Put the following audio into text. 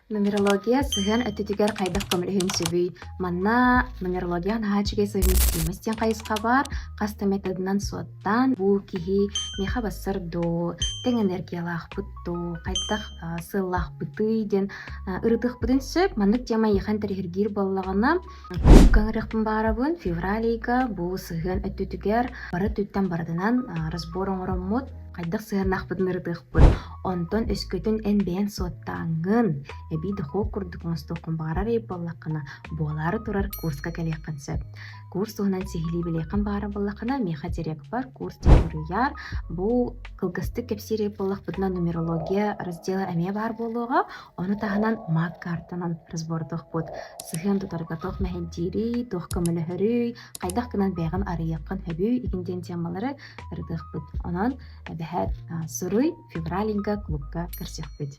Нумерология сыһыан өттүтүгэр хайдах көмөлөһүөн сөбүй? Манна нумерология наһаа үчүгэй совместимость диэн хайысха баар. Хас да методынан суоттаан, бу киһи миэхэ бассар дуу, тэҥ энергиялаахпыт дуу, хайдах сыаллаахпытый диэн ырытыахпытын сөп. Маннык тема эйиэхэ интэриэһиргиир буоллаҕына, кулуупка ыҥырыахпын баҕарабын. Февраль ыйга бу сыһыан өттүтүгэр бары өттүттэн барытынан разбор оҥороммут, хайдах сыһыаннаахпытын ырытыахпыт. Онтон өскөтүн эн бэйэн суоттааҥҥын, эбии дохуот курдук оҥостуоххун баҕарар эбит буоллаххына, буолаары турар курска кэлиэххин сөп. Курс туһунан сиһилии билиэххин баҕарар буоллаххына, миэхэ директор курс суруйар. Бу кылгастык кэпсиир эбит буоллахпытына, нумерология раздела эмиэ баар буолуоҕа. Ону таһынан маг картанан разбордуохпут. Сыһыан тутарга туох мэһэйдиирий, туох көмөлөһөрүй, хайдах гынан бэйэҕин арыйыаххын сөбүй игин диэн темалары ырытыахпыт. Онон эбэһээт суруй февралинга клубка көрсүөхпүт.